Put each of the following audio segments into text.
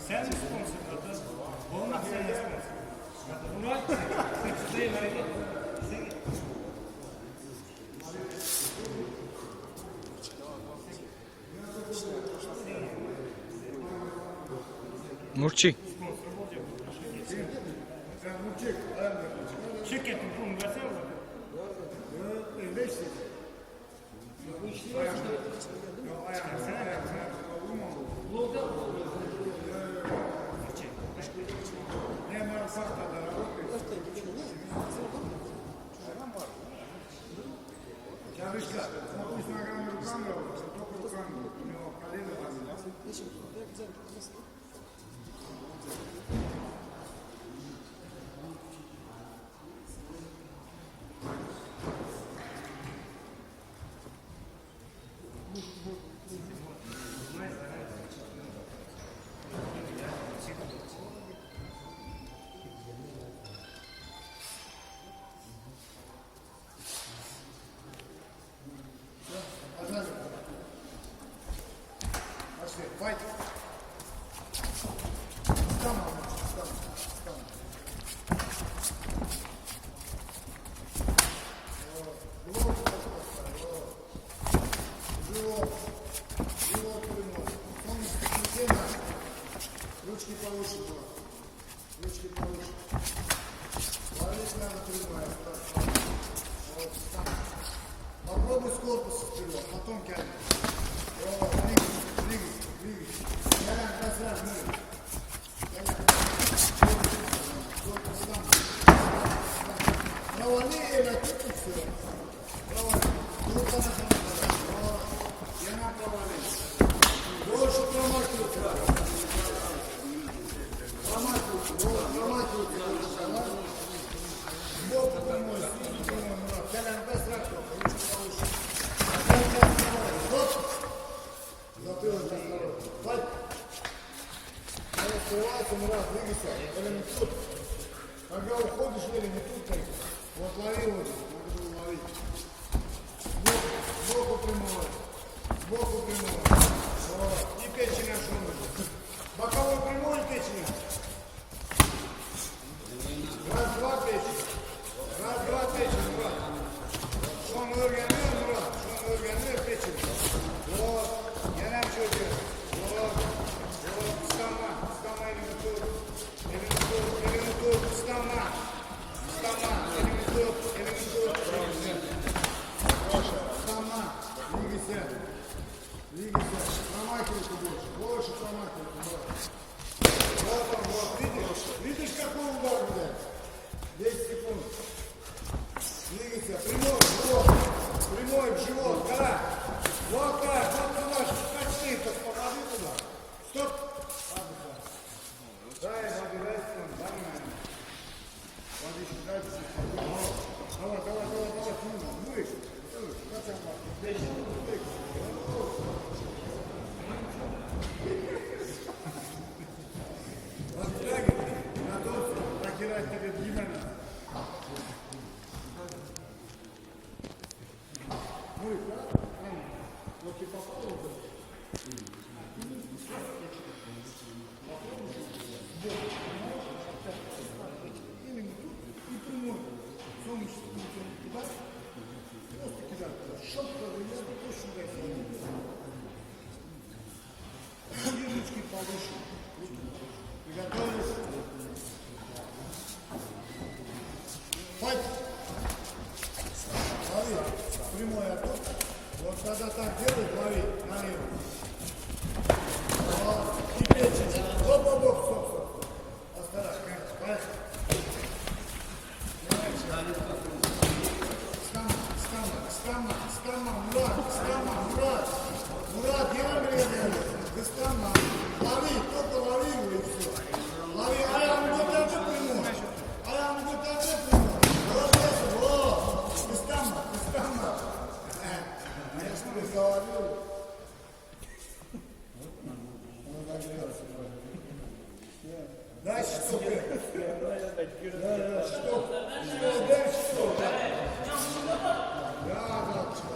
Sen sponsor Olmaz sen sponsor. Murçik. Şirketin pulunu versene o zaman. Чарышка, он пусть ногами руками работает, только руками. У него колено болит. Пожали. Пошли, файт. Там, там, там. Вот, вот, Живот, живот прямой. Солнечное сплетение. Ручки повыше было. Ручки повыше. Ловить надо прямая. Так, Вот, там. Попробуй с корпуса сперва, потом тянем. Вот, двигайся, двигайся, двигайся. Колян, дай сразу, ну. Колян. Корпус там. Провали, это тут и все. Провали. Тут она там. Вот. И она провали. Больше промахиваться. Промахиваться. Вот, промахиваться. Сбоку прямой, снизу прямой, Мурат. Колян, дай сразу, ручку повыше. Колян, дай сразу. Стоп. Затылок разворот. Файт. Надо скрываться, Мурат, двигайся. Или не тут. Когда уходишь, или не тут. так. Вот лови его здесь, надо было ловить. Сбоку, сбоку прямой. Сбоку прямой. Вот. И печень аж нужно. Боковой прямой и печень. Раз, два печень. Раз, два печень, Мурат. Şonu öğreniyor Murat. Şonu öğreniyor peçin. Вот. Gelen çocuğu. Вот. Вот. Kıskanma. Kıskanma elini tut. Elini tut. Elini tut. Kıskanma. Kıskanma. Elini tut. Elini tut. Kıskanma. Двигайся. Двигайся. Промахивайся больше. Больше промахивайся. Мурат. Вот он, вот. Видишь? Видишь, какой удар, блядь? 10 секунд. Двигайся. Прямой, в живот. Прямой в живот. Да. Вот так. Вот туда. Качни. Так попади туда. Стоп. Дай воды, дай секунду. Дай мне. Водичку дай чуть-чуть. Давай, давай, давай, давай. Ну, Готовься. Нахерать тебе Димена. Вот ты попал в это? Именно тут и прямой. Солнечный сплетение туда. Просто кидай туда. Шоп, точно дай. И ручки повыше. Руки повыше. Приготовились. Файт. Лови. Прямой отток. Вот когда так делают, лови налево. Вот. И печень. Оп, оп, оп, стоп, стоп. Осторожно, поехали. Стама, стама, стама, Мурат, стама, Мурат. Мурат, я Стама. Лови, только лови его и все. Лови, ayağını götürdü прямой. Ayağını götürdü прямой. Молодец, вот. Стама, стама. Я что, завалил? Он нагрелся. Дальше что? Да, да, что? Что дальше что? Да, да, что?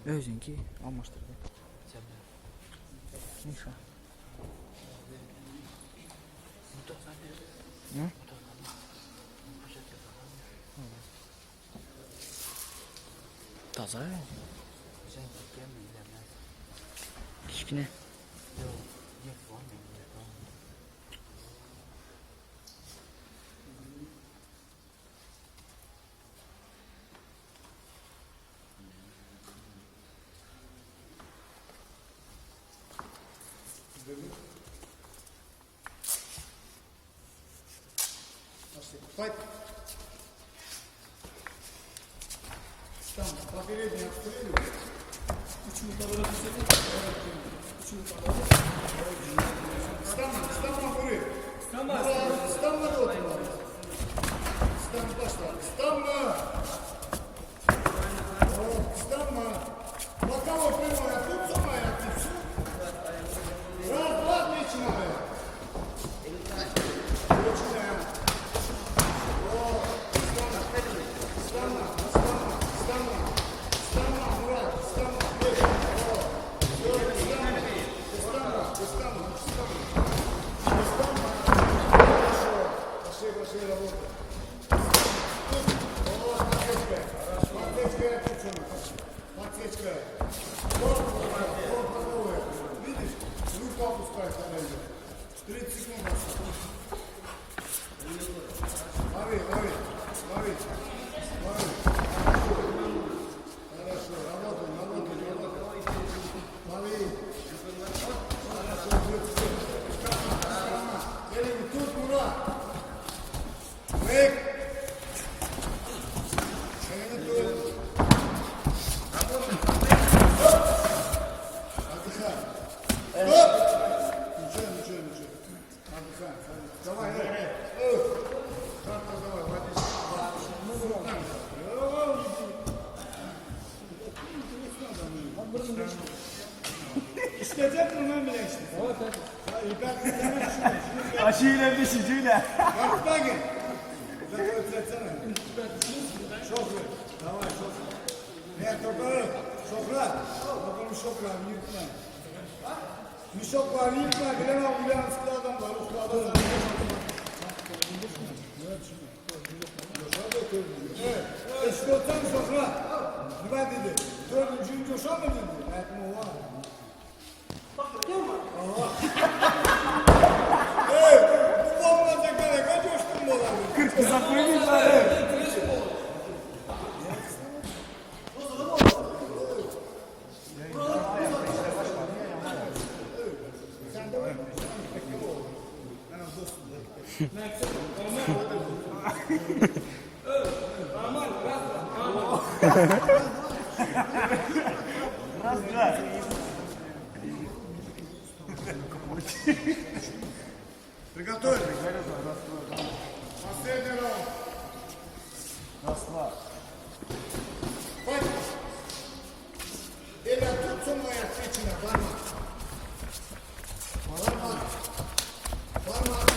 Özüňki almaşdyrdy. Mişa. Ne? Taza. Kiçkine. Fight. Tamam, по передней обстреливай. Stanma, stanma buraya. Stanma. Stanma da oturma. Stanma başla. Stanma. Oh, stanma. Боковой прямой, а тут самая, а тут всё. Раз, два, начинаем. Начинаем. О, станма. Станма, станма, станма. Станма, Мурат, станма. О, всё, станма. Станма, станма, станма. Станма. Хорошо. Пошли, пошли, работай. О, подсечка. Подсечка, отсечена. Подсечка. Вот, вот, вот, новая. Видишь? Руку опускай, когда идет. 30 секунд осталось. Лови, лови, лови, лови. Хорошо, работай, работай, работай. Лови. Хорошо, Станма, станма. Elini tut Murat. Bek. Elini tut. Отдыхай. Стоп! Ничего, ничего, ничего. Отдыхай. Давай, эй, эй. Карта давай, водичку. Ну, так. İşletecek mi ben bile işte. Ребята, Aşıyla beşiciyle. Volkswagen. Закрой Şoför. Давай, şoför. Ne toparı? Şoför. Bakalım şoför yırtma. Müşok var, yırtma. Bilemem, bilemem. Sıkı adam var. Usta adam var. Evet. Eşkortan şoför. Nima dedi? Dördüncü coşan mı dedi? Aytma o. Evet. Bu olmasa gerek. Kaç coştun bu adamı? 40 kızak koyayım. Раз, два. Приготовились. Последний раунд. Раз, два. Fight. Ele tutsun ayak içine parmak. Parmak. Parmak.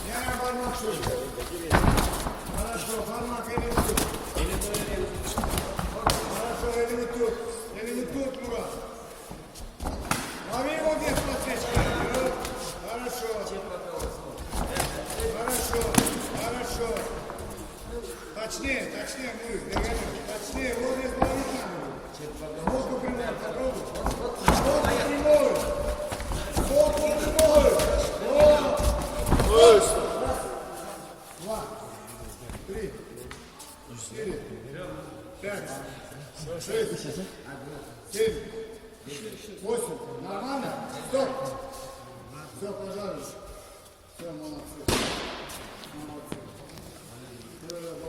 Yine parmak şöyle. Хорошо, parmak elini tut. Хорошо, elini tut. Elini tut Murat. Лови его здесь подсечка. Хорошо. Хорошо. Хорошо. Точнее, точнее, Мурик, догоняй. Точнее, вот здесь ловить надо. Сбоку прямой, попробуй. Сбоку прямой. Сбоку прямой. Вот. Раз, два, три, четыре, пять, шесть, семь, восемь. Нормально? Стоп. Все, пожалуйста.